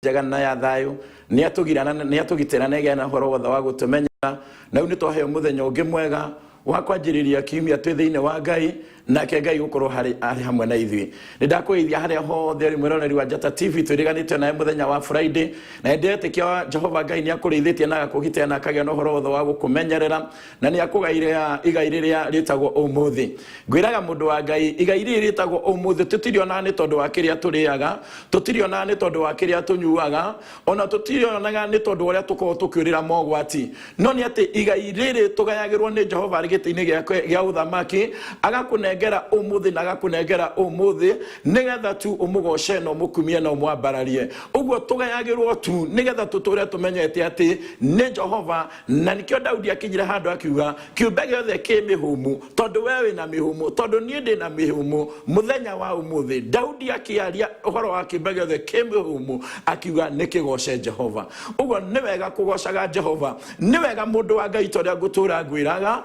Njega na ya thayũ. Nĩ atũgitĩra na ĩgĩa na ũhoro wothe wa gũtũmenyera. Na rĩu nĩ twaheo mũthenya ũngĩ mwega wa kwanjĩrĩria kiumia twĩ thĩinĩ wa Ngai, nake Ngai gũkorwo harĩ arĩ hamwe na ithuĩ. Nĩ ndakũgeithia harĩa hothe ũrĩ, mwĩroreri wa Njata TV. Twĩrĩganĩtio nawe mũthenya wa Friday, na nĩ ndĩretĩkia Jehova Ngai nĩ akũrĩithĩtie na agakũgitĩra na akagĩa na ũhoro wothe wa gũkũmenyerera, na nĩ akũgaĩra igai rĩrĩa rĩtagwo ũmũthĩ. Ngwĩraga mũndũ wa Ngai, igai rĩrĩ rĩtagwo ũmũthĩ tũtirionaga nĩ tondũ wa kĩrĩa tũrĩaga, tũtirionaga nĩ tondũ wa kĩrĩa tũnyuaga, ona tũtirionaga nĩ tondũ wa ũrĩa tũkoragwo tũkĩũrĩra mogwati, no nĩ atĩ igai rĩrĩ tũgayagĩrwo nĩ Jehova arĩ gĩtĩ-inĩ gĩake gĩa ũthamaki, agakũnengera ũmũthĩ na agakũnengera ũmũthĩ nĩgetha tu ũmũgoce na ũmũkumie na ũmwambararie. Ũguo tũgayagĩrwo tu nĩgetha tũtũre tũmenyete atĩ nĩ Jehova. Na nĩkĩo Daudi akinyire handũ akiuga, kĩũmbe gĩothe kĩ mĩhũmũ, tondũ we wĩna mĩhũmũ, tondũ niĩ ndĩ na mĩhũmũ mũthenya wa ũmũthĩ. Daudi akĩaria ũhoro wa kĩũmbe gĩothe kĩ mĩhũmũ, akiuga nĩ kĩgoce Jehova. Ũguo nĩ wega kũgocaga Jehova, nĩ wega mũndũ wa Ngai, ta ũrĩa ngũtũra ngwĩraga,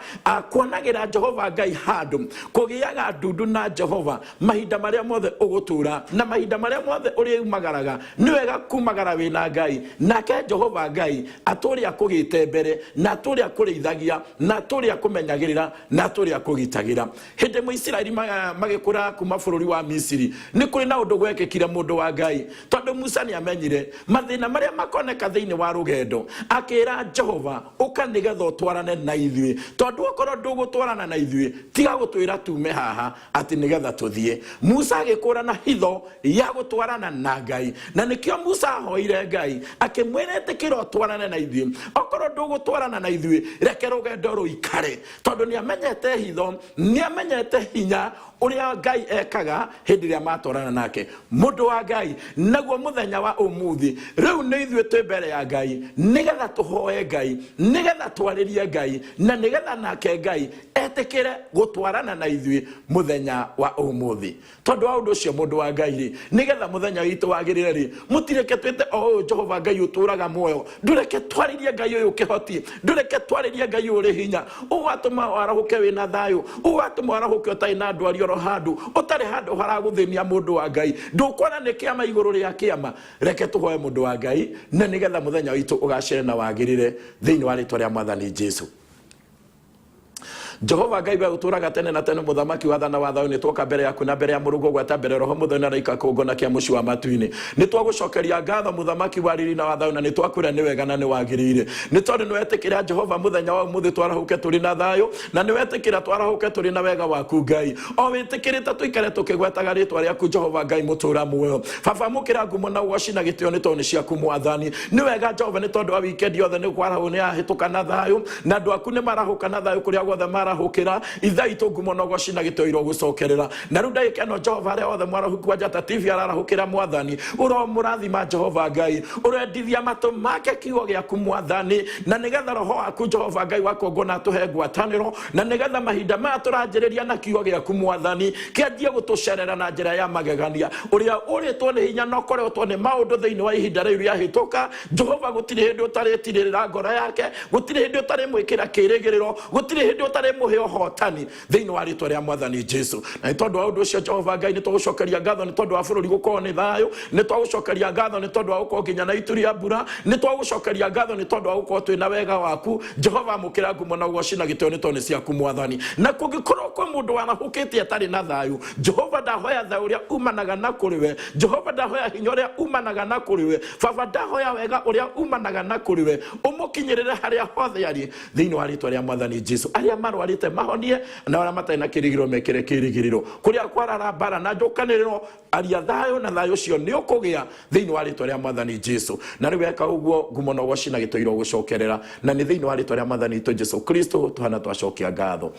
kuonagĩra Jehova Ngai handũ, kũgĩaga ndundu na Jehova mahinda marĩa mothe ũgũtũra na mahinda marĩa mothe ũrĩumagaraga. Nĩ wega kumagara wĩna Ngai, nake Jehova Ngai atũrĩa akũgĩte mbere, na atũrĩa akũrĩithagia, na atũrĩa akũmenyagĩrĩra, na atũrĩa akũgitagĩra. Hĩndĩ ĩmwe Isiraeli magĩkũra kuma bũrũri wa Misiri, nĩ kũrĩ na ũndũ gwekĩkire, mũndũ wa Ngai, tondũ Musa nĩ amenyire mathĩna marĩa makoneka thĩinĩ wa rũgendo. Akĩra Jehova, ũka nĩgetha ũtwarane na ithuĩ, tondũ okorwo ndũgũtwarana na ithuĩ, tiga gũtwĩra tume haha atĩ nĩgetha tũthiĩ. Musa agĩkũra na hitho ya gũtwarana na Ngai, na nĩkĩo Musa ahoire Ngai akĩmwĩra, ĩtĩkĩra ũtwarane na ithuĩ, okorwo ndũgũtwarana na ithuĩ, reke rũgendo rũikare, tondũ nĩ amenyete hitho, nĩ amenyete hinya ũrĩa Ngai ekaga hĩndĩ ĩrĩa matwarana nake, mũndũ wa Ngai. Naguo mũthenya wa ũmũthĩ rĩu nĩ ithuĩ twĩ mbere ya Ngai nĩgetha tũhoe Ngai, nĩgetha twarĩrie Ngai, na nĩgetha nake Ngai etĩkĩre gũtwarana na ithuĩ mũthenya wa ũmũthĩ. Tondũ wa ũndũ ũcio, mũndũ wa Ngai rĩ, nĩgetha mũthenya witũ wagĩrĩre rĩ, mũtireke twĩte o ũyũ Jehova Ngai ũtũraga muoyo. Ndũreke twarĩrie Ngai ũyũ kĩhoti, ndũreke twarĩrie Ngai ũyũ ũrĩ hinya, ũgatũma warahũke wĩna thayũ, ũgatũma warahũke ũtarĩ na ndwari oro handũ, ũtarĩ handũ haragũthĩnia. Mũndũ wa Ngai, ndũkuona nĩ kĩama igũrũ rĩa kĩama? Reke tũhoe, mũndũ wa Ngai, na nĩgetha mũthenya witũ ũgacĩre na wagĩrĩre thĩinĩ wa rĩtwa rĩa Mwathani Jesu. Jehova Ngai, we ũtũraga tene na tene, Mũthamaki wa thana wa thayũ, nĩ twoka mbere yaku na mbere ya Mũrungu gwata mbere Roho Mũtheru na raika kũngona kĩa mũciĩ wa matu-inĩ. Nĩ twagũcokeria ngatho, Mũthamaki wa riri na wa thayũ, na nĩ twakwĩra nĩ wega na nĩ wagĩrĩire, nĩ tondũ nĩ wetĩkĩra, Jehova, mũthenya wa ũmũthĩ twarahũke tũrĩ na thayũ, na nĩ wetĩkĩra twarahũke tũrĩ na wega waku, Ngai, o wĩtĩkĩrĩte tũikare tũkĩgwetaga rĩtwa rĩaku, Jehova Ngai mũtũra muoyo. Baba, mũkĩra ngumo na ũgoci na gĩtĩo, nĩ tondũ nĩ ciaku, Mwathani. Nĩ wega, Jehova, nĩ tondũ wa wikendi yothe nĩ kwarahũ nĩ yahĩtũka na thayũ, na andũ aku nĩ marahũka na thayũ kũrĩa guothe marahũkĩra. Ithe itũ, ngumo na ũgoci na gĩtĩo irogũcokerera. Na rĩu ndagĩka ĩno, Jehova, arĩa othe mwarahũku wa Njata TV ararahũkĩra, Mwathani, ũromũrathima. Jehova Ngai, ũrendithia matũ make kiugo gĩaku, Mwathani, na nĩgetha Roho waku, Jehova Ngai wakongona, atũhe ngwatanĩro, na nĩgetha mahinda maya tũranjĩrĩria na kiugo gĩaku, Mwathani, kĩanjie gũtũcerera na njĩra ya magegania. Ũrĩa ũrĩtwo nĩ hinya na ũkoretwo nĩ maũndũ thĩinĩ wa ihinda rĩu rĩahĩtũka, Jehova, gũtirĩ hĩndĩ ũtarĩtirĩrĩra ngoro yake, gũtirĩ hĩndĩ ũtarĩmwĩkĩra kĩĩrĩgĩrĩro, gũtirĩ hĩndĩ ũtarĩmũhe ũhotani thĩinĩ wa rĩtwa rĩa Mwathani Jesu. Na nĩ tondũ wa ũndũ ũcio, Jehova Ngai, nĩ tũgũcokeria ngatho nĩ tondũ wa bũrũri gũkorwo nĩ thayũ, nĩ twagũcokeria ngatho nĩ tondũ wa gũkorwo nginya na itu rĩa mbura, nĩ twagũcokeria ngatho nĩ tondũ wa gũkorwo twĩna wega waku. Jehova, amũkĩra ngumo na ũgoci na gĩtĩo, nĩ tondũ nĩ ciaku, Mwathani. Na kũngĩkorwo kwĩ mũndũ warahũkĩte atarĩ na thayũ, Jehova, ndahoya thayũ ũrĩa umanaga na kũrĩ we. Jehova, ndahoya hinya ũrĩa umanaga na kũrĩ we. Baba, ndahoya wega ũrĩa umanaga na kũrĩ we ũmũkinyĩrĩre harĩa hothe arĩ thĩinĩ wa rĩtwa rĩa Mwathani Jesu. Arĩa marwarĩte mahonie, na arĩa matarĩ na kĩrĩgĩrĩro mekĩre kĩrĩgĩrĩro. Kũrĩa kwarara mbara na njũkanĩrĩro, aria thayũ, na thayũ ũcio nĩ ũkũgĩa thĩinĩ wa rĩtwa rĩa Mwathani Jesu. Na rĩu weka ũguo, ngumo na ũgoci na gĩtũiro gũcokerera, na nĩ thĩinĩ wa rĩtwa rĩa Mwathani witũ Jesu Kristo tuhana twacokia ngatho.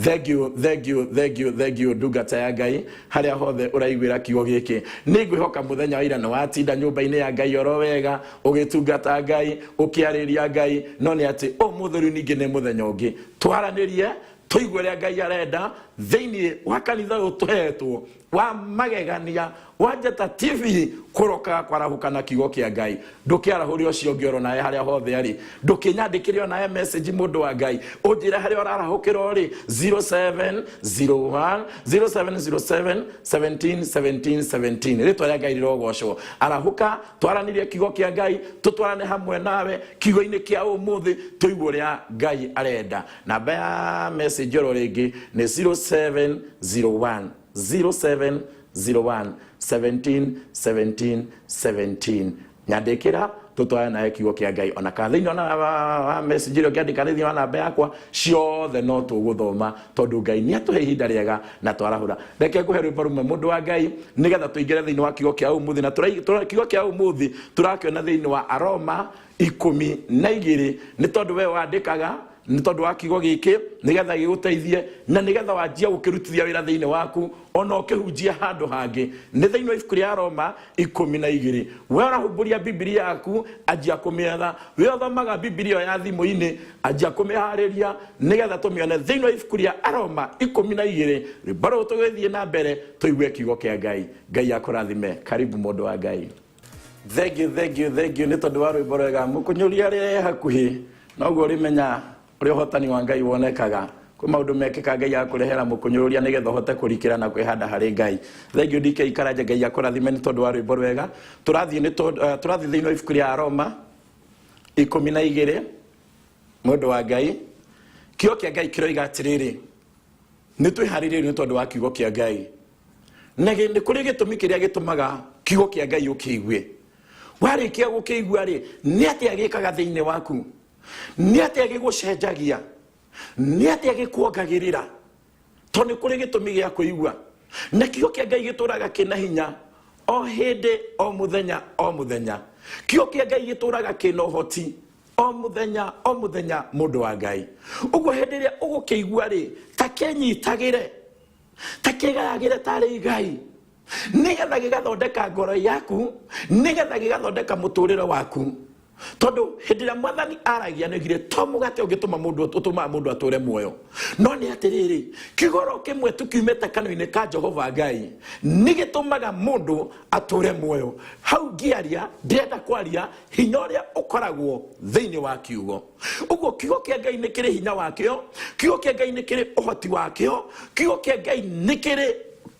Thank you, thank you, thank you, thank you. Ndungata ya Ngai, harĩa hothe ũraiguĩra kiugo gĩkĩ, nĩ ngwĩhoka mũthenya wa ira nĩ watinda nyũmba-inĩ ya Ngai oro wega, ũgĩtungata Ngai, ũkĩarĩria Ngai. No nĩ atĩ ũmũthĩ rĩu ningĩ nĩ mũthenya ũngĩ twaranĩrie, tũigue ũrĩa Ngai arenda thĩinĩ wa kanitha ũyũ tũhetwo wa magegania. Wa Njata TV kũrokaga kwarahũka na kiugo kĩa Ngai. Ndũkĩarahũre ũcio ũngĩ oro nawe harĩa hothe arĩ. Ndũkĩnyandĩkĩre onawe message, mũndũ wa Ngai, ũnjĩre harĩa ũrarahũkĩra ũrĩ. 0701 0707 17 17 17. Rĩtwa rĩa Ngai rĩrogocwo. Arahũka, twaranĩrie kiugo kĩa Ngai, tũtwarane hamwe nawe kiugo-inĩ kĩa ũmũthĩ, tũigue ũrĩa Ngai arenda. Namba ya message oro rĩngĩ nĩ 0701 0701 17 17 17. Nyandĩkĩra, tũtwarane nawe kiugo kĩa Ngai, ona kana thĩinĩ ona wa message ĩrĩa ũngĩandĩka thĩinĩ wa namba yakwa, ciothe no tũgũthoma, tondũ Ngai nĩ atũhe ihinda rĩega na twarahũra. Reke ngũhe rwĩmbo rũmwe, mũndũ wa Ngai, nĩgetha tũingĩre thĩinĩ wa kiugo kĩa ũmũthĩ. Na kiugo kĩa ũmũthĩ tũrakĩona thĩinĩ wa Aroma 12. Nĩ tondũ we wandĩkaga nĩ tondũ wa kiugo gĩkĩ, nĩgetha gĩgũteithie na nĩgetha wanjia gũkĩrutithia wĩra thĩinĩ waku, ona ũkĩhunjia handũ hangĩ. Nĩ thĩinĩ wa ibuku rĩa Roma 12. We ũrahumbũria Bibilia yaku, anjia kũmĩetha. We ũthomaga Bibilia ĩyo ya thimũ-inĩ, anjia kũmĩharĩria nĩgetha tũmĩone thĩinĩ wa ibuku rĩa Aroma 12. Rwĩmbo rũrũ tũgĩthiĩ na mbere tũigue kiugo kĩa Ngai. Ngai akũrathime. Karibu, mũndũ wa Ngai. Thank you, thank you, thank you nĩ tondũ wa rwĩmbo rwega. Mũkũnyũria arĩa e hakuhĩ noguo ũrĩmenya ũrĩa ũhotani wa Ngai wonekaga. Kwĩ maũndũ mekĩka, Ngai akũrehera mũkũnyũrũria nĩgetha ũhote kũrikĩra na kwĩhanda harĩ Ngai. Thank you, DK Karanja. Ngai akũrathime nĩ tondũ wa rwĩmbo rwega. Tũrathiĩ nĩ tondũ tũrathiĩ thĩinĩ wa ibuku rĩa Aroma 12. Mũndũ wa Ngai, kiugo kĩa Ngai kĩroiga atĩrĩrĩ, nĩ twĩharĩrĩrio nĩ tondũ wa kiugo kĩa Ngai. Na nĩ kũrĩ gĩtũmi kĩrĩa gĩtũmaga kiugo kĩa Ngai ũkĩigue. Warĩkia gũkĩigua rĩ, nĩ atĩa gĩkaga thĩinĩ waku? Nĩ atĩa gĩgũcenjagia? Nĩ atĩa gĩkuongagĩrĩra? Tondũ nĩ kũrĩ gĩtũmi gĩa kũigua. Na kiugo kĩa Ngai gĩtũraga kĩna hinya o hĩndĩ, o mũthenya, o mũthenya. Kiugo kĩa Ngai gĩtũraga kĩna ũhoti o mũthenya, o mũthenya, mũndũ wa Ngai. Ũguo hĩndĩ ĩrĩa ũgũkĩigua rĩ, ta kĩnyitagĩre, ta kĩgayagĩre tarĩ igai, nĩgetha gĩgathondeka ngoro yaku, nĩgetha gĩgathondeka mũtũrĩre waku. Tondũ hĩndĩ ĩrĩa Mwathani aragia, nĩoigire to mũgate ũngĩtũma mũndũ, ũtũmaga mũndũ atũre muoyo, no nĩ atĩrĩrĩ, kĩgoro kĩmwe tu kiumĩte kanua-inĩ ka Jehova Ngai nĩ gĩtũmaga mũndũ atũre muoyo. Hau ngĩaria, ndĩrenda kwaria hinya ũrĩa ũkoragwo thĩinĩ wa kiugo. Ũguo kiugo kĩa Ngai nĩ kĩrĩ hinya wakĩo, kiugo kĩa Ngai nĩ kĩrĩ ũhoti wakĩo, kiugo kĩa Ngai nĩ kĩrĩ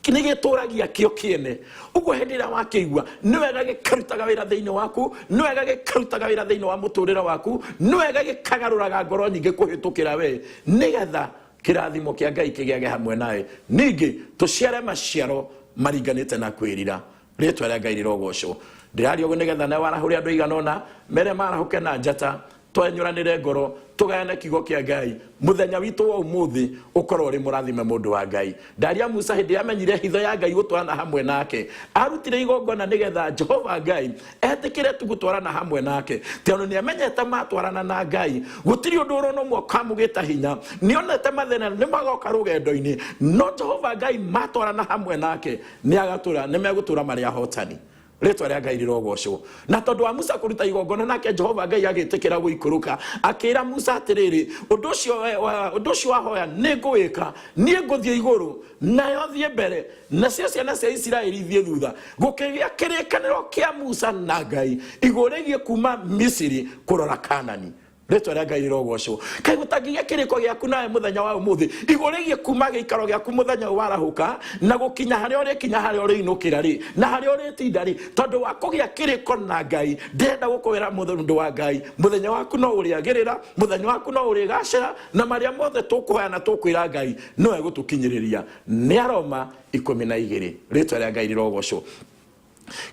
nĩ gĩtũragia kĩo kĩene. Ũguo hĩndĩ ĩrĩa wakĩigua, nĩ wega gĩkarutaga wĩra thĩinĩ waku, nĩ wega gĩkarutaga wĩra thĩinĩ wa mũtũrĩre waku, nĩ wega gĩkagarũraga ngoro nyingĩ kũhĩtũkĩra we, nĩgetha kĩrathimo kĩa Ngai kĩgĩage hamwe nawe. Ningĩ tũciare maciaro maringanĩte na kwĩrira. Rĩtwa rĩa Ngai rĩrogocwo. Ndĩraria ũguo nĩgetha nawe warahũre andũ aigana ũna mere marahũke na Njata, twenyũranĩre ngoro, tũgayane kiugo kĩa Ngai. Mũthenya witũ wa ũmũthĩ ũkorwo ũrĩ mũrathime, mũndũ wa Ngai. Ndaria Musa, hĩndĩ ĩrĩa amenyire hitho ya Ngai gũtwarana hamwe nake, arutire igongona nĩgetha Jehova Ngai etĩkĩre tu gũtwarana hamwe nake, tondũ nĩ amenyete matwarana na Ngai gũtirĩ ũndũ ũrona ũmwe ũkamũgĩta hinya. Nĩ onete mathĩna nĩ magoka rũgendo-inĩ, no Jehova Ngai matwarana hamwe nake nĩ agatũra, nĩ megũtũra marĩ ahotani. Rĩtwa rĩa Ngai rĩrogocwo. Na tondũ wa Musa kũruta igongona, nake Jehova Ngai agĩtĩkĩra gũikũrũka, akĩra Musa atĩrĩrĩ, ũndũ ũcio wahoya nĩ ngũwĩka. Niĩ ngũthiĩ igũrũ, nayo thiĩ mbere, nacio ciana cia Isiraeli ithiĩ thutha. Gũkĩgĩa kĩrĩkanĩro kĩa Musa na Ngai igũrũ rĩgiĩ kuma Misiri kũrora Kanani. Rĩtwa rĩa Ngai rĩrogocwo. Kaĩ gũtangĩgĩa kĩrĩko gĩaku nawe mũthenya wa ũmũthĩ igũrũ rĩgiĩ kuma gĩikaro gĩaku mũthenya ũyũ warahũka na gũkinya harĩa ũrĩkinya, harĩa ũrĩinũkĩra rĩ, na harĩa ũrĩtinda rĩ, tondũ wa kũgĩa kĩrĩko na Ngai? Ndĩrenda gũkwĩra, mũndũ wa Ngai, mũthenya waku no ũrĩagĩrĩra, mũthenya waku no ũrĩgacĩra, na marĩa mothe tũkũhoya na tũkwĩra Ngai no egũtũkinyĩrĩria. Nĩ Aroma 12. Rĩtwa rĩa Ngai rĩrogocwo.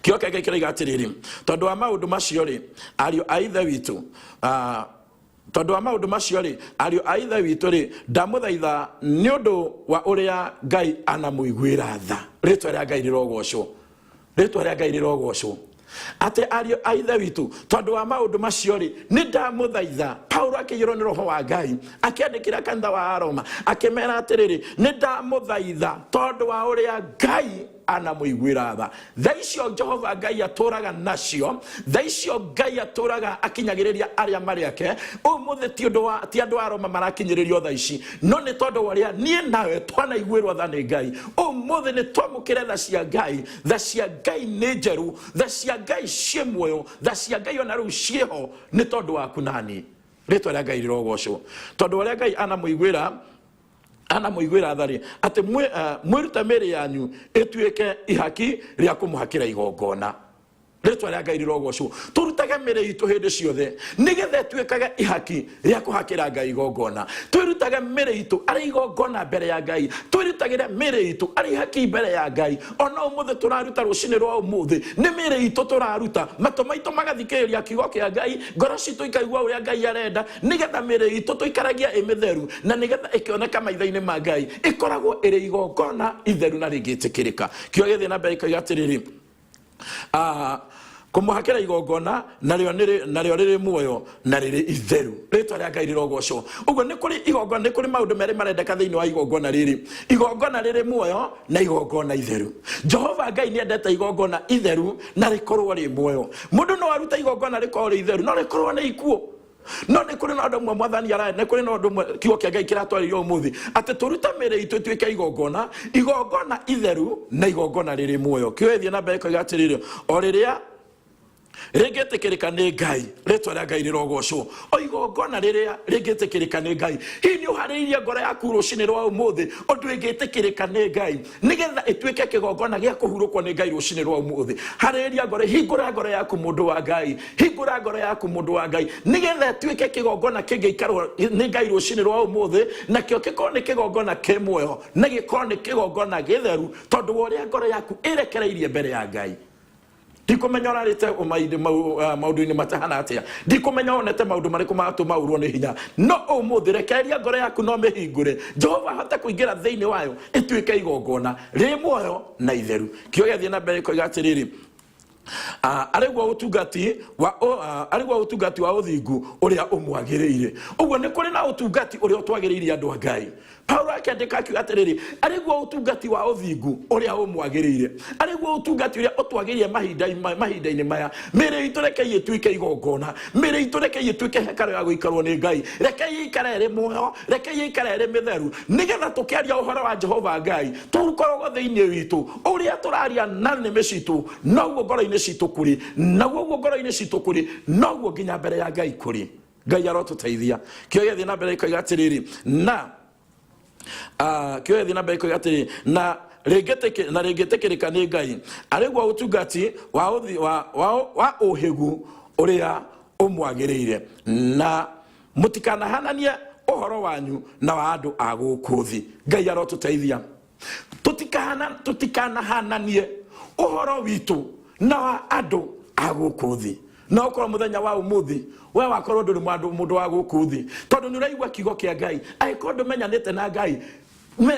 Kĩo kĩa Ngai kĩroiga atĩrĩrĩ, tondũ wa maũndũ macio rĩ, ariũ a Ithe witũ, tondũ wa maũndũ macio rĩ, ariũ a Ithe witũ rĩ, ndamũthaitha nĩ ũndũ wa ũrĩa Ngai anamũiguĩra tha. Rĩtwa rĩa Ngai rĩrogocwo. Rĩtwa rĩa Ngai rĩrogocwo. Atĩ ariũ a Ithe witũ, tondũ wa maũndũ macio rĩ, nĩ ndamũthaitha. Paulo akĩiyũrwo nĩ Roho wa Ngai, akĩandĩkĩra kanitha wa Aroma, akĩmera atĩrĩrĩ, nĩ ndamũthaitha tondũ wa ũrĩa Ngai Anamũiguĩra tha. Tha icio Jehova Ngai atũraga nacio, tha icio Ngai atũraga akinyagĩrĩria arĩa marĩ ake. Ũmũthĩ ti ũndũ wa ti andũ a Roma marakinyĩrĩrio tha ici, no nĩ tondũ wa ũrĩa niĩ nawe twanaiguĩrwo tha nĩ Ngai. Ũmũthĩ nĩ twamũkĩre tha cia Ngai. Tha cia Ngai nĩ njerũ, tha cia Ngai ciĩ muoyo, tha cia Ngai ona rĩu ciĩho nĩ tondũ waku nani. Rĩtwa rĩa Ngai rĩrogocwo, tondũ ũrĩa Ngai anamũiguĩra tha rĩ, atĩ mwĩrute mĩĩrĩ yanyu ĩtuĩke ihaki rĩa kũmũhakĩra igongona. Rĩtwa rĩa Ngai rĩrogocwo. Tũrutage mĩĩrĩ itũ hĩndĩ ciothe nĩgetha ĩtuĩkage ihaki rĩa kũhakĩra Ngai igongona. Twĩrutage mĩĩrĩ itũ arĩ igongona mbere ya Ngai, twĩrutagĩre mĩĩrĩ itũ arĩ ihaki mbere ya Ngai. Ona ũmũthĩ tũraruta rũcinĩ rwa ũmũthĩ nĩ mĩĩrĩ itũ tũraruta, matũ maitũ magathikĩrĩria kiugo kĩa Ngai, ngoro citũ ikaigua ũrĩa Ngai arenda, nĩgetha mĩĩrĩ itũ tũikaragia ĩ mĩtheru, na nĩgetha ĩkĩoneka maitho-inĩ ma Ngai ĩkoragwo ĩrĩ igongona itheru na rĩngĩtĩkĩrĩka. Kiugo gĩthiĩ na mbere gĩkoiga atĩrĩrĩ, kũmũhakĩra igongona narĩo narĩo rĩrĩ muoyo na rĩrĩ itheru. Rĩtwa rĩa Ngai rĩrogocwo. Ũguo nĩ kũrĩ igongona, nĩ kũrĩ maũndũ merĩ marendeka thĩinĩ wa igongona rĩrĩ, igongona rĩrĩ muoyo na igongona itheru. Jehova Ngai nĩ endete igongona itheru na rĩkorwo rĩ muoyo. Mũndũ no arute igongona rĩkorwo rĩ itheru no rĩkorwo nĩ ikuũ. No nĩ kũrĩ na ũndũ ũmwe Mwathani arenda, nĩ kũrĩ na ũndũ ũmwe kiugo kĩa Ngai kĩratwarĩria ũmũthĩ, atĩ tũrute mĩĩrĩ itũ ĩtuĩke igongona, igongona itheru na igongona rĩrĩ muoyo. Kiugo gĩthiĩ na mbere gĩkoiga atĩrĩrĩ, o rĩrĩa rĩngĩtĩkĩrĩka nĩ Ngai. Rĩtwa rĩa Ngai rĩrogocwo. O igongona rĩrĩa rĩngĩtĩkĩrĩka nĩ Ngai. Hihi nĩ ũharĩirie ngoro yaku rũcinĩ rwa ũmũthĩ ũndũ ĩngĩtĩkĩrĩka nĩ Ngai, nĩgetha ĩtuĩke kĩgongona gĩa kũhurũkwo nĩ Ngai rũcinĩ rwa ũmũthĩ? Harĩrĩria ngoro, hingũra ngoro yaku mũndũ wa Ngai, hingũra ngoro yaku mũndũ wa Ngai, nĩgetha ĩtuĩke kĩgongona kĩngĩikarwo nĩ Ngai rũcinĩ rwa ũmũthĩ, nakĩo gĩkorwo nĩ kĩgongona kĩ muoyo na gĩkorwo nĩ kĩgongona gĩtheru, tondũ wa ũrĩa ngoro yaku ĩrekereirie mbere ya Ngai. Ndikumenya ũrarĩte maũndũ-inĩ matahana atĩa, ndikumenya wonete maũndũ marĩkũ maratũma ũrwo nĩ hinya, no ũmũthĩ rekereria ngoro yaku no mĩhingũre Jehova ahote kũingĩra thĩinĩ wayo ĩtuĩke igongona rĩ muoyo na itheru. Kiugo gĩathiĩ na mbere gĩkoiga atĩrĩrĩ, arĩguo ũtungati wa arĩguo ũtungati wa ũthingu ũrĩa ũmwagĩrĩire. Ũguo nĩ kũrĩ na ũtungati ũrĩa ũtwagĩrĩire andũ a Ngai. Paulo akĩandĩka akiuga atĩrĩrĩ, arĩguo ũtungati wa ũthingu ũrĩa ũmwagĩrĩire, arĩguo ũtungati ũrĩa ũtwagĩrĩire mahinda-inĩ maya. Mĩĩrĩ itũ rekei ĩtuĩke igongona, mĩĩrĩ itũ rekei ĩtuĩke hekarũ ya gũikarwo nĩ Ngai, rekei ĩikare ĩrĩ muoyo, rekei ĩikare ĩrĩ mĩtheru, nĩgetha tũkĩaria ũhoro wa Jehova Ngai tũkoragwo thĩinĩ witũ. Ũrĩa tũraria na nĩmĩ citũ noguo ngoro-inĩ citũ kũrĩ, naguo ũguo ngoro-inĩ citũ kũrĩ noguo nginya mbere ya Ngai kũrĩ. Ngai arotũteithia. Kĩo gĩathiĩ na mbere gĩkoiga atĩrĩrĩ, na kĩo gĩathiĩ na mbere gĩkoiga atĩrĩrĩ, na na rĩngĩtĩkĩrĩka nĩ Ngai, arĩguo ũtungati wa ũthi, wa, wa, wa ũhĩgu ũrĩa ũmwagĩrĩire, na mũtikanahananie ũhoro wanyu na wa andũ a gũkũ thĩ. Ngai arotũteithia. Tũtikanahananie ũhoro witũ na wa andũ a gũkũ thĩ. Na ũkorwo mũthenya wa ũmũthĩ we wakorwo ndũrĩ mũndũ wa gũkũ thĩ, tondũ nĩ ũraigua kiugo kĩa Ngai. Angĩkorwo ndũmenyanĩte na Ngai,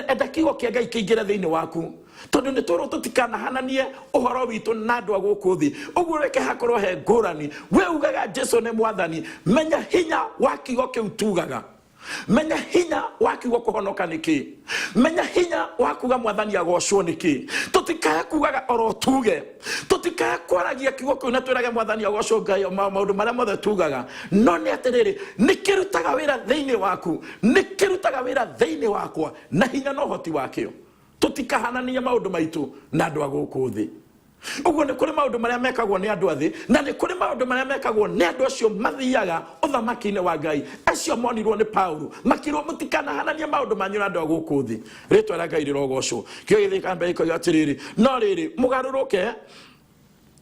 enda kiugo kĩa Ngai kĩingĩre thĩinĩ waku, tondũ nĩ twĩrwo tũtikanahananie ũhoro witũ na andũ a gũkũ thĩ. Ũguo reke hakorwo he ngũrani. We ugaga Jesu nĩ Mwathani, menya hinya wa kiugo kĩu tugaga, menya hinya wa kiugo kũhonoka nĩ kĩ, menya hinya wa kuga Mwathani agocwo nĩ kĩ. Tũtikae kugaga oro tuge, tũtikae kwaragia kiugo kĩu na twĩrage Mwathani agocwo Ngai maũndũ marĩa mothe tugaga, no nĩ atĩrĩrĩ, nĩ kĩrutaga wĩra thĩinĩ waku, nĩ kĩrutaga wĩra thĩinĩ wakwa na hinya na ũhoti wakĩo. Tũtikahananie maũndũ maitũ na andũ a gũkũ thĩ. Ũguo nĩ kũrĩ maũndũ marĩa mekagwo nĩ andũ a thĩ, na nĩ kũrĩ maũndũ marĩa mekagwo nĩ andũ acio mathiaga ũthamaki-inĩ wa Ngai, acio monirwo nĩ Paulo makĩrwo mũtikanahananie maũndũ manyu na andũ a gũkũ thĩ. Rĩtwa rĩa Ngai rĩrogocwo. Kĩo gĩthiĩ ka mbere gĩkoiga atĩrĩrĩ, no rĩrĩ mũgarũrũke,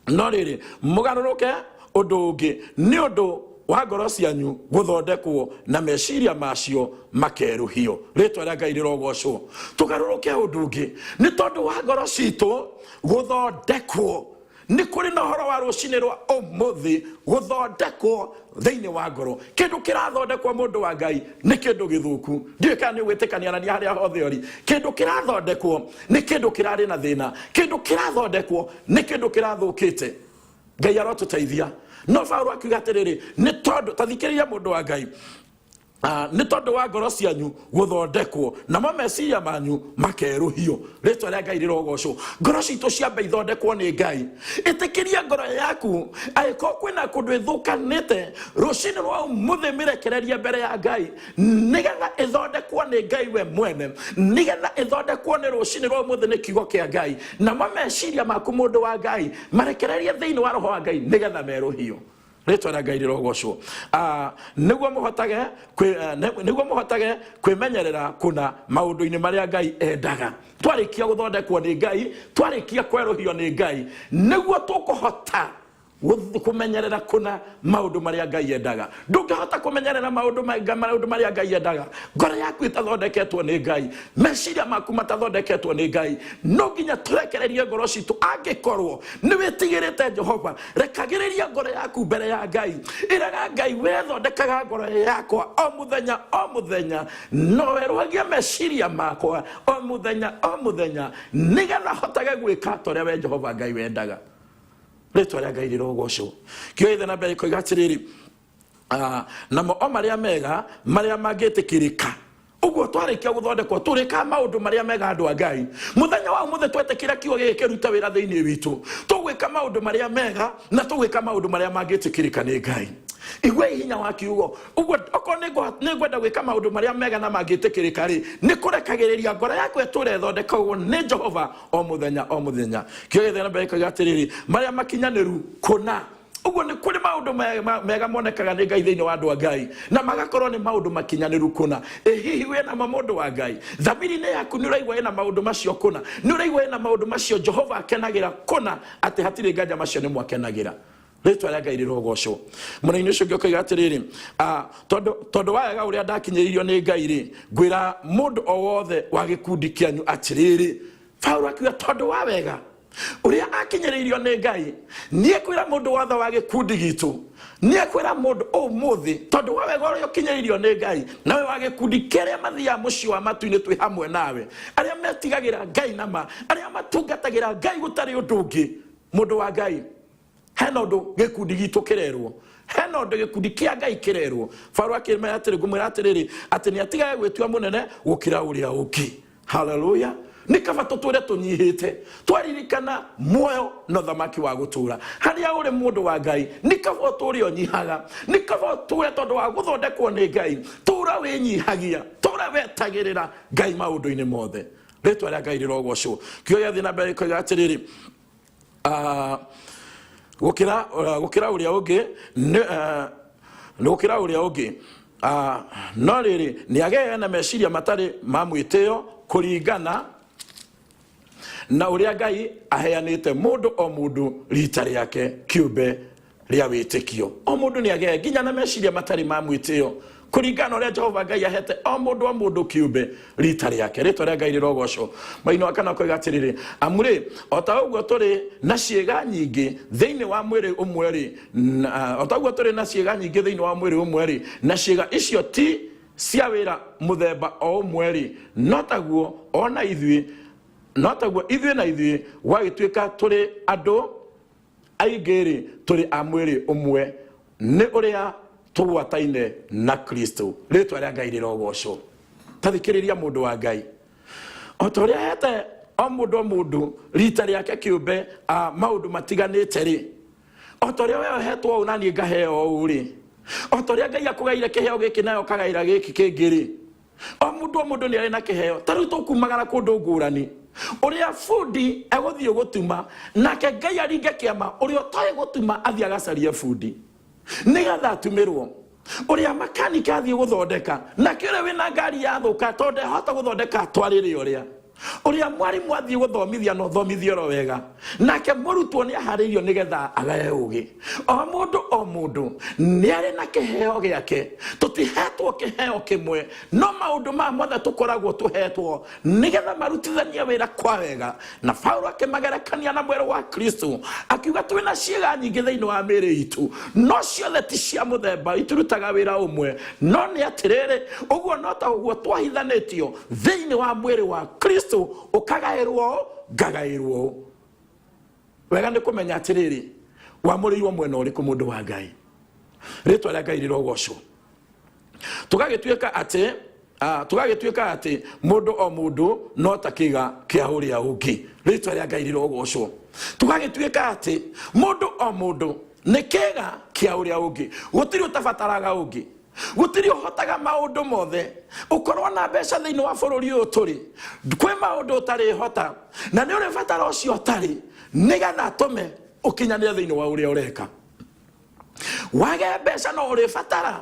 no rĩrĩ mũgarũrũke ũndũ ũngĩ nĩ ũndũ wa ngoro cianyu gũthondekwo na meciria macio makerũhio. Rĩtwa rĩa Ngai rĩrogocwo. Tũgarũrũke ũndũ ũngĩ nĩ tondũ wa ngoro citũ gũthondekwo. Nĩ kũrĩ na ũhoro wa rũcinĩ rwa ũmũthĩ gũthondekwo thĩinĩ wa ngoro. Kĩndũ kĩrathondekwo mũndũ wa Ngai nĩ kĩndũ gĩthũku. Ndiũĩ kana nĩ ũgwĩtĩkania na niĩ harĩa hothe ũrĩ. Kĩndũ kĩrathondekwo nĩ kĩndũ kĩrarĩ na thĩna, kĩndũ kĩrathondekwo nĩ kĩndũ kĩrathũkĩte. Ngai arotũteithia. No Paulo akiuga atĩrĩrĩ, nĩ tondũ ta thikĩrĩria mũndũ wa Ngai. Nĩ tondũ wa ngoro cianyu gũthondekwo, namo meciria manyu makerũhio. Rĩtwa rĩa Ngai rĩrogocwo. Ngoro citũ ciambe ithondekwo nĩ Ngai. Ĩtĩkĩria ngoro yaku, angĩkorwo kwĩna kũndũ ĩthũkanĩte, rũcinĩ rwa ũmũthĩ mĩrekererie mbere ya Ngai, nĩgetha ĩthondekwo nĩ Ngai we mwene, nĩgetha ĩthondekwo nĩ rũcinĩ rwa ũmũthĩ nĩ kiugo kĩa Ngai. Namo meciria maku, mũndũ wa Ngai, marekererie thĩinĩ wa roho wa Ngai, nĩgetha merũhio. Rĩtwa rĩa Ngai rĩrogocwo. Nĩguo mũhotage kwĩmenyerera kũna maũndũ-inĩ marĩa Ngai endaga. Twarĩkia gũthondekwo nĩ Ngai, twarĩkia kwerũhio nĩ Ngai, nĩguo tũkũhota kũmenyerera kũna maũndũ marĩa Ngai endaga. Ndũngĩhota kũmenyerera maũndũ marĩa Ngai endaga ngoro yaku ĩtathondeketwo nĩ Ngai, meciria maku matathondeketwo nĩ Ngai. No nginya tũrekererie ngoro citũ. Angĩkorwo nĩ wĩtigĩrĩte Jehova, rekagĩrĩria ngoro yaku mbere ya Ngai. Ĩraga Ngai, wethondekaga ngoro yakwa o mũthenya o mũthenya, no werũhagia meciria makwa o mũthenya o mũthenya, nĩgetha hotage gwĩka ta ũrĩa we Jehova Ngai wendaga. Rĩtwa rĩa Ngai rĩrogocwo. Kĩo gĩthiĩ na mbere koiga atĩrĩrĩ, namo o marĩa mega marĩa mangĩtĩkĩrĩka. Ũguo twarĩkia gũthondekwo, tũrĩkaga maũndũ marĩa mega. Andũ a Ngai, mũthenya wa ũmũthĩ twetĩkĩra kiugo gĩkĩ kĩrute wĩra thĩinĩ witũ, tũgwĩka maũndũ marĩa mega na tũgwĩka maũndũ marĩa mangĩtĩkĩrĩka nĩ Ngai. Igua hinya wa kiugo. Ũguo okorwo nĩ ngwenda gwĩka maũndũ marĩa mega na mangĩtĩkĩrĩka rĩ, nĩ kũrekagĩrĩria ngoro yakwa ĩtũre ĩthondekagwo nĩ Jehova o mũthenya o mũthenya. Kĩo gĩthiĩ na mbere gĩkoiga atĩrĩrĩ, marĩa makinyanĩru kũna. Ũguo nĩ kũrĩ maũndũ mega monekaga nĩ Ngai thĩinĩ wa andũ a Ngai, na magakorwo nĩ maũndũ makinyanĩru kũna. Ĩ hihi wĩ namo, mũndũ wa Ngai? Thamiri-inĩ yaku nĩ ũraigua ĩna maũndũ macio kũna? Nĩ ũraigua ĩna maũndũ macio Jehova akenagĩra kũna, atĩ hatirĩ nganja macio nĩmo akenagĩra? Rĩtwa rĩa Ngai rĩrogocwo. Mũna-inĩ ũcio ũngĩ ũkoiga atĩrĩrĩ, tondũ wa wega ũrĩa ndakinyĩrĩirio nĩ Ngai rĩ, ngwĩra mũndũ o wothe wa gĩkundi kĩanyu atĩrĩrĩ. Paulo akiuga tondũ wa wega ũrĩa akinyĩrĩirio nĩ Ngai, niĩ kwĩra mũndũ wothe wa gĩkundi gitũ, niĩ kwĩra mũndũ ũmũthĩ, tondũ wa wega ũrĩa ũkinyĩrĩirio nĩ Ngai, nawe wa gĩkundi kĩrĩa mathiaga mũciĩ wa matu-inĩ twĩ hamwe nawe, arĩa metigagĩra Ngai nama, arĩa matungatagĩra Ngai gũtarĩ ũndũ ũngĩ. Mũndũ wa Ngai, hena ũndũ gĩkundi gitũ kĩrerwo, hena ũndũ gĩkundi kĩa Ngai kĩrerwo. Paulo akĩmera atĩrĩ, ngũmwĩra atĩrĩrĩ, atĩ nĩ atigage gwĩtua mũnene gũkĩra ũrĩa ũngĩ. Haleluya! Nĩ kaba tũtũre tũnyihĩte, twaririkana muoyo na ũthamaki wa gũtũra. Harĩa ũrĩ, mũndũ wa Ngai, nĩ kaba ũtũre ũnyihaga, nĩ kaba ũtũre tondũ wa gũthondekwo nĩ Ngai. Tũra wĩnyihagia, tũra wetagĩrĩra Ngai maũndũ-inĩ mothe. Rĩtwa rĩa Ngai rĩrogocwo. Kĩo gĩathiĩ na mbere gĩkoiga atĩrĩrĩ, gũkĩra ũrĩa ũngĩ nĩ gũkĩra ũrĩa ũngĩ, no rĩrĩ, nĩ agĩaga na meciria matarĩ ma mwĩtĩo kũringana na ũrĩa Ngai aheanĩte mũndũ o mũndũ rita rĩake kĩũmbe rĩa wĩtĩkio. O mũndũ nĩ agĩaga nginya na meciria matarĩ ma mwĩtĩo kũringana na ũrĩa Jehova Ngai ahete o mũndũ o mũndũ kĩũmbe rita rĩake. Rĩtwa rĩa Ngai rĩrogocwo. Maino wa kana koiga atĩrĩrĩ, amu rĩ, o ta ũguo tũrĩ na ciĩga nyingĩ thĩinĩ wa mwĩrĩ ũmwe rĩ, o ta ũguo tũrĩ na ciĩga nyingĩ thĩinĩ wa mwĩrĩ ũmwe rĩ, na ciĩga icio ti cia wĩra mũthemba o ũmwe rĩ, no taguo ona ithuĩ, no taguo ithuĩ na ithuĩ gwagĩtuĩka tũrĩ andũ aingĩ rĩ, tũrĩ a mwĩrĩ ũmwe nĩ ũrĩa tũgwataine na Kristo. Rĩtwa rĩa Ngai rĩrogocwo. Tathikĩrĩria, mũndũ wa Ngai, o ta ũrĩa hete o mũndũ o mũndũ rita rĩake kĩũmbe maũndũ matiganĩte rĩ, o ta ũrĩa we ũhetwo ũũ na niĩ ngaheo ũũ rĩ, o ta ũrĩa Ngai akũgaire kĩheo gĩkĩ nawe ũkagaĩra gĩkĩ kĩngĩ rĩ, o mũndũ o mũndũ nĩ arĩ na kĩheo. Ta rĩu tũkumagara kũndũ ngũrani, ũrĩa bundi egũthiĩ gũtuma, nake Ngai aringe kĩama, ũrĩa ũtoĩ gũtuma athiĩ agacarie bundi nĩgetha atumĩrwo, ũrĩa makanika athiĩ gũthondeka, nake ũrĩa wĩna ngari yathũka tondũ ndehota gũthondeka atwarĩre ũrĩa mwarimũ athiĩ gũthomithia na ũthomithie oro wega, nake mũrutwo nĩ aharĩirio nĩgetha agae ũgĩ. O mũndũ o mũndũ nĩ arĩ na kĩheo gĩake. Tũtihetwo kĩheo kĩmwe, no maũndũ maya mothe tũkoragwo tũhetwo nĩgetha marutithanie wĩra kwa wega. Na Paulo akĩmagerekania na mwĩrĩ wa Kristo, akiuga twĩna ciĩga nyingĩ thĩinĩ wa mĩĩrĩ itũ, no ciothe ti cia mũthemba, itirutaga wĩra ũmwe. No nĩ atĩrĩrĩ, ũguo no ta ũguo twahithanĩtio thĩinĩ wa mwĩrĩ wa Kristo, ũkagaĩrwo ũũ, ngagaĩrwo ũũ. Wega nĩ kũmenya atĩrĩrĩ, wamũrĩirwo mwena ũrĩkũ, mũndũ wa Ngai? Rĩtwa rĩa Ngai rĩrogocwo. Tũgagĩtuĩka atĩ tũgagĩtuĩka atĩ mũndũ o mũndũ no ta kĩga kĩa ũrĩa ũngĩ. Rĩtwa rĩa Ngai rĩrogocwo. Tũgagĩtuĩka atĩ mũndũ o mũndũ nĩ kĩga kĩa ũrĩa ũngĩ. Gũtirĩ ũtabataraga ũngĩ, gũtirĩ ũhotaga maũndũ mothe. Ũkorwo na mbeca thĩinĩ wa bũrũri ũyũ tũrĩ, kwĩ maũndũ ũtarĩhota, na nĩ ũrĩbatara ũcio ũtarĩ nĩgetha atũme ũkinyanĩre thĩinĩ wa ũrĩa ũreka. Wage mbeca, no ũrĩbatara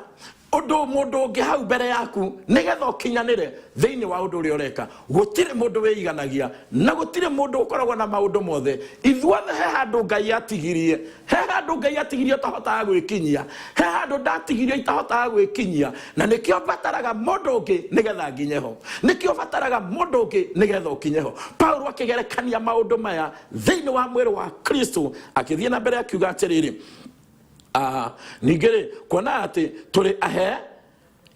ũndũ mũndũ ũngĩ hau mbere yaku nĩgetha ũkinyanĩre thĩinĩ wa ũndũ ũrĩa ũreka. Gũtirĩ mũndũ wĩiganagia na gũtirĩ mũndũ ũkoragwo na maũndũ mothe. Ithuothe he handũ Ngai atigirie, he handũ Ngai atigirie ũtahotaga gwĩkinyia, he handũ ndatigirie itahotaga gwĩkinyia, na nĩkĩo bataraga mũndũ ũngĩ nĩgetha nginye ho, nĩkĩo bataraga mũndũ ũngĩ nĩgetha ũkinye ho. Paulo akĩgerekania maũndũ maya thĩinĩ wa mwĩrĩ wa Kristo, akĩthiĩ na mbere akiuga atĩrĩrĩ, ningĩ rĩ, kuona atĩ tũrĩ ahe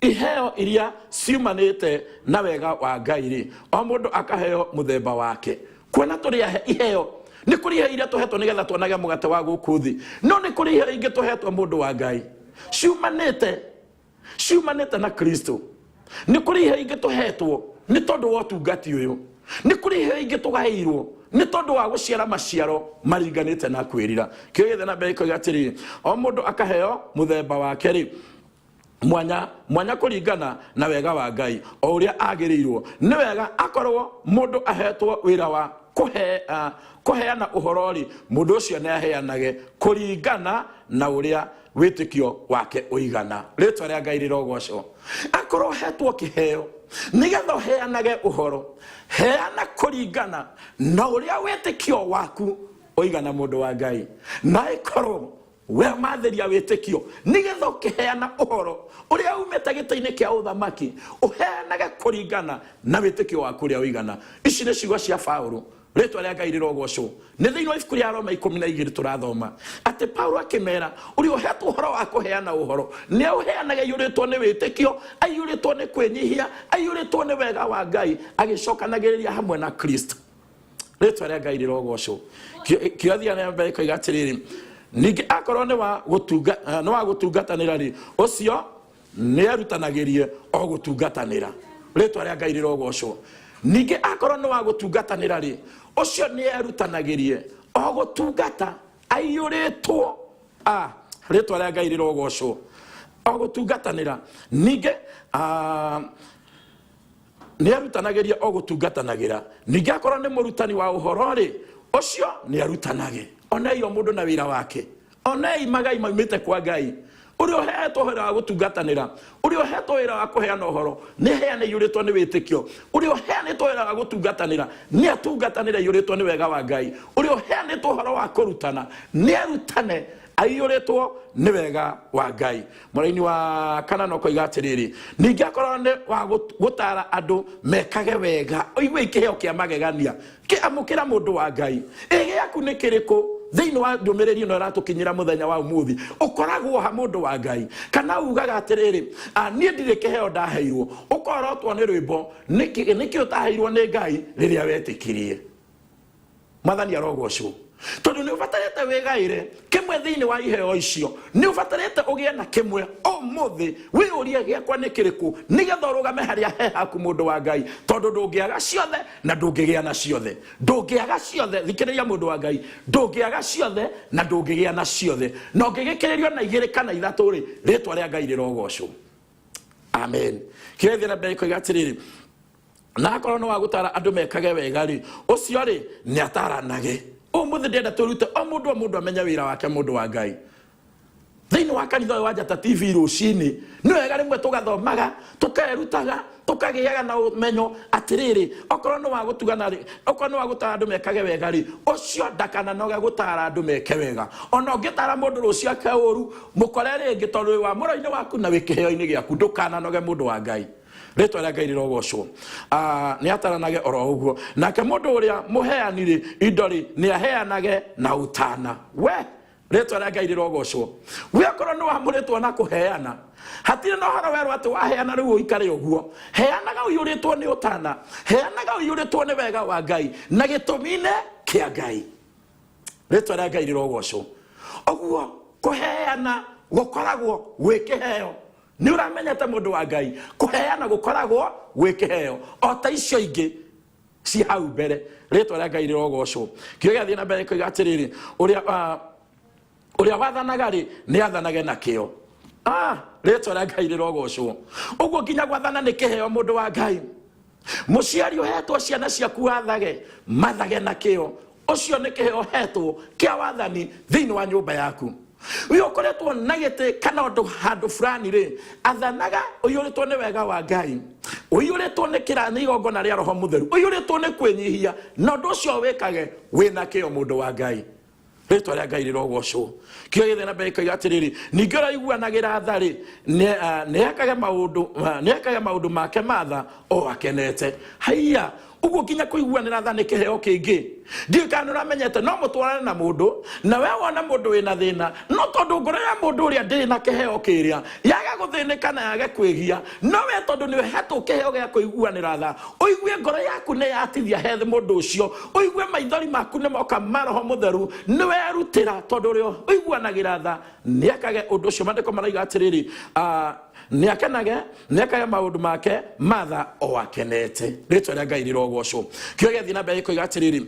iheo iria ciumanĩte na wega wa Ngai rĩ, o mũndũ akaheo mũthemba wake. Kuona tũrĩ ahe iheo, nĩ kũrĩ iheo iria tũhetwo nĩgetha tuonage mũgate wa gũkũ thĩ, no nĩ kũrĩ iheo ingĩ tũhetwo, mũndũ wa Ngai, ciumanĩte na Kristo. Nĩ kũrĩ iheo ingĩ tũhetwo nĩ tondũ wa ũtungati ũyũ. Nĩ kũrĩ iheo ingĩ tũgaĩirwo nĩ tondũ wa gũciara maciaro maringanĩte na kwĩrira. Kĩo gĩthiĩ na mbere ikoiga atĩrĩrĩ, o mũndũ akaheo mũthemba wake rĩ, mwanya mwanya kũringana na wega wa Ngai o ũrĩa agĩrĩirwo nĩ wega. Akorwo mũndũ ahetwo wĩra wa kũheana ũhoro rĩ, mũndũ ũcio nĩ aheanage kũringana na ũrĩa wĩtĩkio wake ũigana. Rĩtwa rĩa Ngai rĩrogocwo. Akorwo ũhetwo kĩheo nĩgetha ũheanage ũhoro, heana kũringana na ũrĩa wĩtĩkio waku ũigana, mũndũ wa Ngai. Na ĩkorwo we mathĩria wĩtĩkio nĩgetha ũkĩheana ũhoro ũrĩa umĩte gĩtĩ-inĩ kĩa ũthamaki, ũheanage kũringana na wĩtĩkio waku ũrĩa ũigana. Ici nĩ ciugo cia Paulo. Rĩtwa rĩa Ngai rĩrogocwo. Nĩ thĩinĩ wa ibuku rĩa Roma 12 tũrathoma atĩ Paulo akĩmera, ũrĩa ũhetwo ũhoro wa kũheana ũhoro nĩ aũheanage aiyũrĩtwo nĩ wĩtĩkio, aiyũrĩtwo nĩ kwĩnyihia, aiyũrĩtwo nĩ wega wa Ngai, agĩcokanagĩrĩria hamwe na Kristo. Rĩtwa rĩa Ngai rĩrogocwo. Kĩothia na mbere koiga atĩrĩrĩ, ningĩ akorwo nĩ wa gũtunga, nĩ wa gũtungatanĩra rĩ, ũcio nĩ erutanagĩrie o gũtungatanĩra. Rĩtwa rĩa Ngai rĩrogocwo. Ningĩ akorwo nĩ wa gũtungatanĩra rĩ, ũcio nĩ erutanagĩrie o gũtungata aiyũrĩtwo. Rĩtwa rĩa Ngai rĩrogocwo. O gũtungatanĩra. Ningĩ nĩ arutanagĩria o gũtungatanagĩra. Ningĩ akorwo nĩ mũrutani wa ũhoro rĩ, ũcio nĩ arutanage. Onei o mũndũ na wĩra wake, onei magai maumĩte kwa Ngai. Ũrĩa ũheetwo wĩra wa gũtungatanĩra, ũrĩa ũheetwo wĩra wa kũheana ũhoro, nĩ heane iyũrĩtwo nĩ wĩtĩkio. Ũrĩa ũheanĩtwo wĩra wa gũtungatanĩra, nĩ atungatanĩre aiyũrĩtwo nĩ wega wa Ngai. Ũrĩa ũheanĩtwo ũhoro wa kũrutana, nĩ arutane aiyũrĩtwo nĩ wega wa Ngai. Mũraini wa kana no koiga atĩrĩrĩ, ningĩ akorwo nĩ wa gũtara andũ mekage wega. Ũigue kĩheo kĩa magegania kĩamũkĩra, mũndũ wa Ngai. Ĩ gĩaku nĩ kĩrĩkũ thĩinĩ wa ndũmĩrĩri ĩno ĩratũkinyĩra mũthenya wa ũmũthĩ? Ũkoragwo ha, mũndũ wa Ngai? Kana ugaga atĩrĩrĩ, niĩ ndirĩ kĩheo ndaheirwo? Ũkorotwo nĩ rwĩmbo nĩkĩ ũtaheirwo nĩ Ngai rĩrĩa wetĩkirie? Mwathani arogocwo, tondũ nĩ ũbatarĩte wĩgaĩre kĩmwe thĩinĩ wa iheo icio. Nĩ ũbatarĩte ũgĩe na kĩmwe ũmũthĩ, wĩyũrie gĩakwa nĩ kĩrĩkũ, nĩgetha ũrũgame harĩa he haku, mũndũ wa Ngai, tondũ ndũngĩaga ciothe na ndũngĩgĩa na ciothe. Ndũngĩaga ciothe, thikĩrĩria, mũndũ wa Ngai, ndũngĩaga ciothe na ndũngĩgĩa na ciothe. Na ũngĩgĩkĩrĩrio na igĩrĩ kana ithatũ rĩ, rĩtwa rĩa Ngai rĩrogocwo. Amen. Kĩrĩa na mbere koiga atĩrĩrĩ, na akorwo nĩ wa gũtara andũ mekage wega rĩ, ũcio rĩ nĩ ataranage. Ũmũthĩ ndĩrenda tũrute o mũndũ, o mũndũ amenye wĩra wake, mũndũ wa Ngai, thĩinĩ wa kanitha ũyũ wa Njata TV rũcinĩ. Nĩ wega rĩmwe tũgathomaga, tũkerutaga, tũkagĩaga na ũmenyo atĩrĩrĩ, okorwo nĩ wa gũtugana rĩ, okorwo nĩ wa gũtara andũ mekage wega rĩ, ũcio ndakananoge gũtara andũ meke wega. Ona ũngĩtara mũndũ rũciũ ake ũru, mũkore rĩngĩ, tondũ wĩ wa mũro-inĩ waku na wĩ kĩheo-inĩ gĩaku. Ndũkananoge, mũndũ wa Ngai. Rĩtwa rĩa Ngai rĩrogocwo. Nĩ ataranage oro ũguo. Nake mũndũ ũrĩa mũheani rĩ indo rĩ, nĩ aheanage na ũtana. We, rĩtwa rĩa Ngai rĩrogocwo. We okorwo nĩ wamũrĩtwo na kũheana, hatirĩ na ũhoro werwo atĩ waheana rĩu ũikare ũguo. Heanaga ũiyũrĩtwo nĩ ũtana, heanaga ũiyũrĩtwo nĩ wega wa Ngai na gĩtũmi-inĩ kĩa Ngai. Rĩtwa rĩa Ngai rĩrogocwo. Ũguo kũheana gũkoragwo gwĩ kĩheo. Nĩ ũramenyete mũndũ wa Ngai, kũheana gũkoragwo gwĩ kĩheo o ta icio ingĩ ci hau mbere. Rĩtwa rĩa Ngai rĩrogocwo. Kĩo gĩathiĩ na mbere koiga atĩrĩrĩ, ũrĩa ũrĩa wathanaga rĩ, nĩ athanage na kĩo. Rĩtwa rĩa Ngai rĩrogocwo. Ũguo nginya gwathana nĩ kĩheo, mũndũ wa Ngai. Mũciari ũhetwo ciana ciaku wathage, mathage na kĩo. Ũcio nĩ kĩheo ũhetwo kĩa wathani thĩinĩ wa nyũmba yaku. Ũyũ ũkoretwo na gĩtĩ kana ũndũ handũ fulani rĩ, athanaga ũiyũrĩtwo nĩ wega wa Ngai, ũiyũrĩtwo nĩ kĩra nĩ igongona rĩa Roho Mũtheru, ũiyũrĩtwo nĩ kwĩnyihia, na ũndũ ũcio wĩkage wĩna kĩo, mũndũ wa Ngai. Rĩtwa rĩa Ngai rĩrogocwo. Kĩo gĩthiĩ na mbere gĩkoiga atĩrĩrĩ, ningĩ ũrĩa ũiguanagĩra tha rĩ, nĩ ekage maũndũ make matha o akenete. Haiya, ũguo nginya kũiguanĩra tha nĩ kĩheo kĩngĩ. Ndiũĩ kana nĩ ũramenyete, no mũtwarane na mũndũ na we wona mũndũ wĩna thĩna, no tondũ ngoro ya mũndũ ũrĩa ndĩrĩ na kĩheo kĩrĩa, yage gũthĩnĩka na yage kwĩgia, no we tondũ nĩ ũhetwo kĩheo gĩa kũiguanĩra tha, ũigue ngoro yaku nĩ yatithia he mũndũ ũcio, ũigue maithori maku nĩ moka ma Roho Mũtheru, nĩ werutĩra, tondũ ũrĩa ũiguanagĩra tha nĩ akage ũndũ ũcio. Maandĩko maraiga atĩrĩrĩ, nĩ akenage, nĩ akage maũndũ make matha o akenete. Rĩtwa rĩa Ngai rĩrogocwo. Kĩo gĩathiĩ na mbere gĩkoiga atĩrĩrĩ,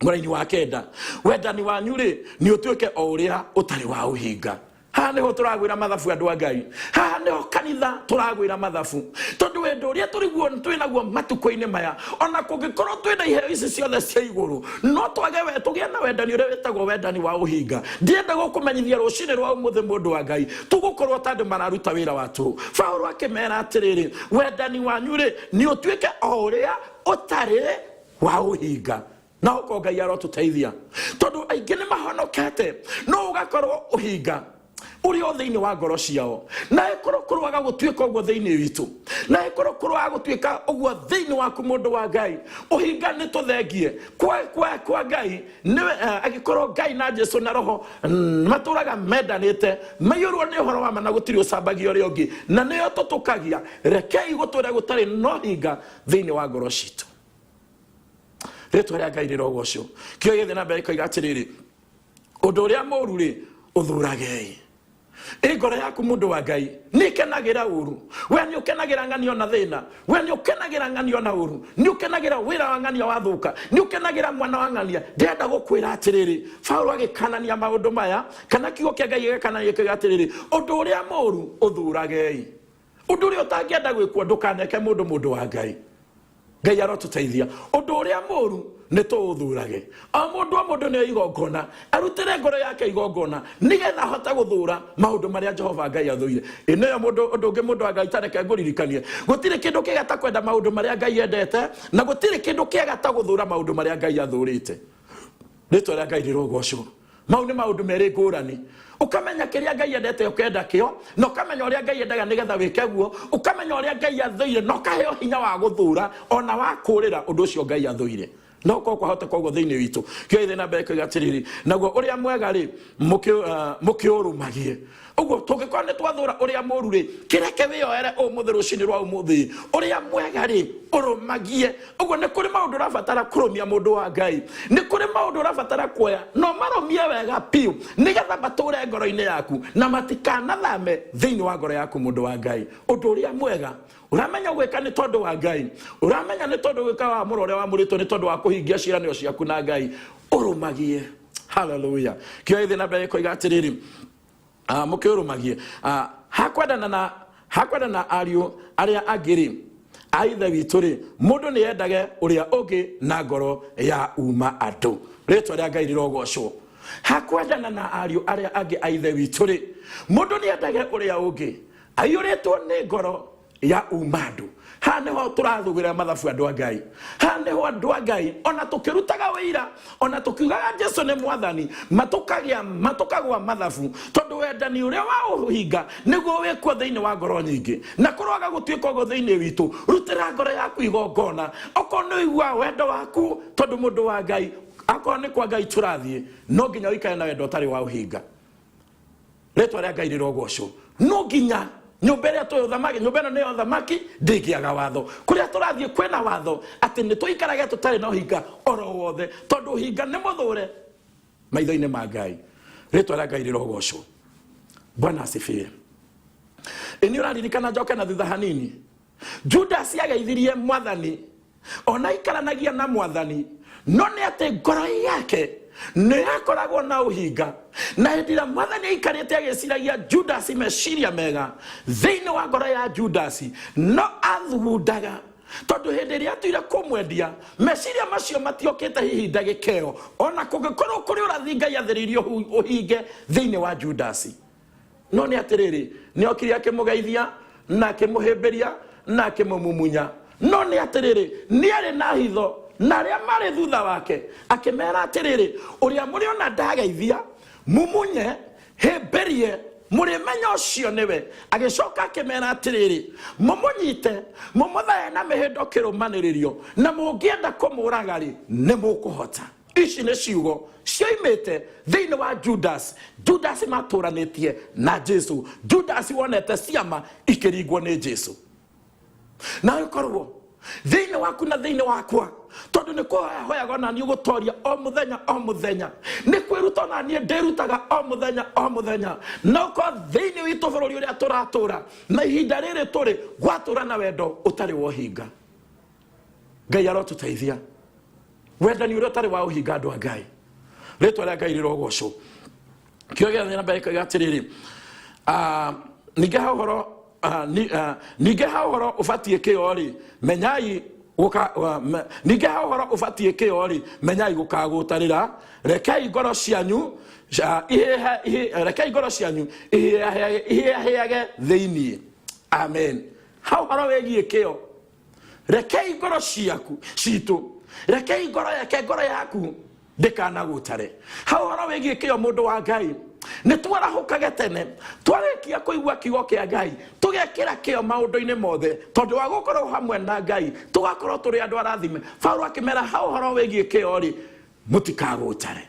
mũraini wa kenda, wendani wanyu rĩ, nĩ ũtuĩke o ũrĩa ũtarĩ wa ũhinga. Haha nĩho tũragwĩra mathabu, andũ a Ngai. Haha nĩho kanitha tũragwĩra mathabu, tondũ wendo ũrĩa tũrĩguo twĩnaguo matukũ-inĩ maya, ona kũngĩkorwo twĩna iheo ici ciothe cia igũrũ, no twage we tũgĩe na wendani ũrĩa wĩtagwo wendani wa ũhinga. Ndienda gũkũmenyithia rũcinĩ rwa ũmũthĩ, mũndũ wa Ngai, tũgũkorwo ta andũ mararuta wĩra wa tũhũ. Paũlũ akĩmera atĩrĩrĩ, wendani wanyu rĩ, nĩ ũtuĩke o ũrĩa ũtarĩ wa ũhinga. Na ũkorwo Ngai arotũteithia, tondũ aingĩ nĩ mahonokete, no ũgakorwo ũhinga ũrĩa o thĩinĩ wa ngoro ciao. Na ĩkorwo kũrwaga gũtuĩka ũguo thĩinĩ witũ, na ĩkorwo kũrwaga gũtuĩka ũguo thĩinĩ waku, mũndũ wa Ngai, ũhinga nĩ tũthengie kwa Ngai. Nĩwe angĩkorwo Ngai na Jesu na Roho matũraga mendanĩte, maiyũrwo nĩ ũhoro wa ma, na gũtirĩ ũcambagia ũrĩa ũngĩ, na nĩyo tũtũkagia. Rekei gũtũre gũtarĩ no hinga thĩinĩ wa ngoro citũ. Rĩtwa rĩa Ngai rĩrogocwo. Kĩo gĩthiĩ na mbere gĩkoiga atĩrĩrĩ, ũndũ ũrĩa mũũru rĩ, ũthuragei. Ĩ ngoro yaku, mũndũ wa Ngai, nĩ ĩkenagĩra ũru? We nĩ ũkenagĩra ng'anio na thĩna? We nĩ ũkenagĩra ng'anio na ũru? Nĩ ũkenagĩra wĩra wa ng'ania wathũka? Nĩ ũkenagĩra mwana wa ng'ania? Ndĩrenda gũkwĩra atĩrĩrĩ, Paulo agĩkanania maũndũ maya, kana kiugo kĩa Ngai gĩgakanania gĩkoiga atĩrĩrĩ, ũndũ ũrĩa mũũru ũthuragei. Ũndũ ũrĩa ũtangĩenda gwĩkwo ndũkaneke mũndũ, mũndũ wa Ngai. Ngai arotũteithia. Ũndũ ũrĩa mũũru nĩ tũũthurage. O mũndũ o mũndũ nĩ igongona, arutĩre ngoro yake igongona, nĩgetha ahote gũthũra maũndũ marĩa Jehova Ngai athũire. Ĩ nĩyo mũndũ ũndũ ũngĩ, mũndũ wa Ngai, tareke ngũririkanie, gũtirĩ kĩndũ kĩega ta kwenda maũndũ marĩa Ngai endete, na gũtirĩ kĩndũ kĩega ta gũthũra maũndũ marĩa Ngai athũrĩte. Rĩtwa rĩa Ngai rĩrogocwo. Mau nĩ maũndũ merĩ ngũrani. Ũkamenya kĩrĩa Ngai endete, ũkenda kĩo, na ũkamenya ũrĩa Ngai endaga nĩgetha wĩke guo, ũkamenya ũrĩa Ngai athũire, na ũkaheo hinya wa gũthũra ona wa kũrĩra ũndũ ũcio Ngai athũire. No korwo kwahoteka ũguo thĩinĩ witũ. Kĩo gĩthiĩ na mbere kĩoiga atĩrĩrĩ, naguo ũrĩa mwega rĩ, mũkĩũrũmagie. Ũguo tũngĩkorwo nĩ twathũra ũrĩa mũũru rĩ, kĩreke wĩyoere ũmũthĩ, rũcinĩ rwa ũmũthĩ, ũrĩa mwega rĩ, ũrũmagie. Ũguo nĩ kũrĩ maũndũ ũrabatara kũrũmia, mũndũ wa Ngai. Nĩ kũrĩ maũndũ ũrabatara kuoya no marũmie wega biũ, nĩgetha matũre ngoro-inĩ yaku na matikanathame thĩinĩ wa ngoro yaku, mũndũ wa Ngai. Ũndũ ũrĩa mwega ũramenya gwĩka nĩ tondũ wa Ngai, ũramenya nĩ tondũ gwĩka wa mũro ũrĩa wamũrĩtwo, nĩ tondũ wa kũhingia ciĩranĩro ciaku na Ngai, ũrũmagie. Haleluya. Kĩo gĩthiĩ na mbere gĩkoiga atĩrĩrĩ, mũkĩũrũmagie. Hakwendana na hakwendana ariũ arĩa angĩ rĩ, a ithe witũ rĩ, mũndũ nĩ endage ũrĩa ũngĩ na ngoro ya uma andũ. Rĩtwa rĩa Ngai rĩrogocwo. Hakwendana na ariũ arĩa angĩ a ithe witũ rĩ, mũndũ nĩ endage ũrĩa ũngĩ aiyũrĩtwo nĩ ngoro ya uma andũ. Haha nĩho tũrathugĩra mathabu, andũ a Ngai. Haha nĩho, andũ a Ngai, ona tũkĩrutaga wĩira, ona tũkiugaga Jesu nĩ mwathani, matũkagĩa matũkagwa mathabu, tondũ wendani ũrĩa wa ũhinga nĩguo wĩkuo thĩinĩ wa ngoro nyingĩ, na kũroaga gũtuĩka ũguo thĩinĩ witũ. Rutĩra ngoro yaku igongona okorwo nĩ ũigua wendo waku, tondũ mũndũ wa Ngai, akorwo nĩ kwa Ngai tũrathiĩ, no nginya ũikare na wendo ũtarĩ wa ũhinga. Rĩtwa rĩa Ngai rĩrogocwo. No nginya nyũmba ĩrĩa tũĩ ũthamaki, nyũmba ĩno nĩyo ũthamaki, ndĩngĩaga watho. Kũrĩa tũrathiĩ kwĩna watho atĩ nĩ tũikarage tũtarĩ na ũhinga oro wothe, tondũ ũhinga nĩ mũthũre maitho-inĩ ma Ngai. Rĩtwa rĩa Ngai rĩrogocwo. Bwana asifiwe. Ĩ nĩ ũraririkana njoke na thutha hanini Judas ageithirie mwathani ona aikaranagia na mwathani no nĩ atĩ ngoro yake nĩ yakoragwo na ũhinga na hĩndĩ ĩrĩa mwathani aikarĩte agĩciragia Judas meciria mega thĩinĩ wa ngoro ya Judas no athugundaga tondũ hĩndĩ ĩrĩa atuire kũmwendia meciria macio matiokĩte hihi ndagĩka ĩyo ona kũngĩkorwo kũrĩ ũrathi Ngai athĩrĩirie ũhinge thĩinĩ wa Judas no nĩ atĩrĩrĩ nĩ okire akĩmũgeithia na akĩmũhĩmbĩria na akĩmũmumunya no nĩ atĩrĩrĩ nĩ arĩ na hitho na arĩa marĩ thutha wake akĩmera atĩrĩrĩ ũrĩa mũrĩona ndageithia mumunye hĩmbĩrie mũrĩmenya ũcio nĩwe agĩcoka akĩmera atĩrĩrĩ mũmũnyite mũmũthae na mĩhĩndo kĩrũmanĩrĩrio na mũngĩenda kũmũraga-rĩ nĩ mũkũhota ici nĩ ciugo cioimĩte thĩinĩ wa Judas. Judas matũranĩtie na Jesu. Judas wonete ciama ikĩringwo nĩ Jesu. Na ũkorwo thĩinĩ waku na thĩinĩ wakwa tondũ nĩ kũhoya hoyaga ona niĩ gũtoria o mũthenya o mũthenya nĩ kwĩruta ona niĩ ndĩrutaga o mũthenya o mũthenya na ũkorwo thĩinĩ witũ bũrũri ũrĩa tũratũra na ihinda rĩrĩ tũrĩ gwatũra na wendo ũtarĩ wa ũhinga. Ngai arotũteithia wendani ũrĩa ũtarĩ wa ũhinga andũ a Ngai. Rĩtwa rĩa Ngai rĩrogocwo. Kĩo gĩathiĩ na mbere kĩoiga atĩrĩrĩ, ningĩ ha ũhoro ningĩ ha ũhoro ũbatiĩ kĩo-rĩ, menyai ningĩ ha ũhoro ũbatiĩ kĩo-rĩ, menyai gũkagũtarĩra, rekei ngoro cianyu rekei ngoro cianyu ihĩahĩage thĩinĩ. Amen. Ha ũhoro wĩgiĩ kĩo, rekei ngoro ciaku citũ, rekei ngoro yake ngoro yaku ndĩkanagũtare. Ha ũhoro wĩgiĩ kĩo mũndũ wa Ngai, nĩ twarahũkage tene twarĩkia kũigua kiugo kĩa Ngai tũgekĩra kĩo maũndũ-inĩ mothe tondũ wa gũkorwo hamwe na Ngai tũgakorwo tũrĩ andũ arathime. Paulo akĩmera ha ũhoro wĩgiĩ kĩo-rĩ, mũtikagũtare.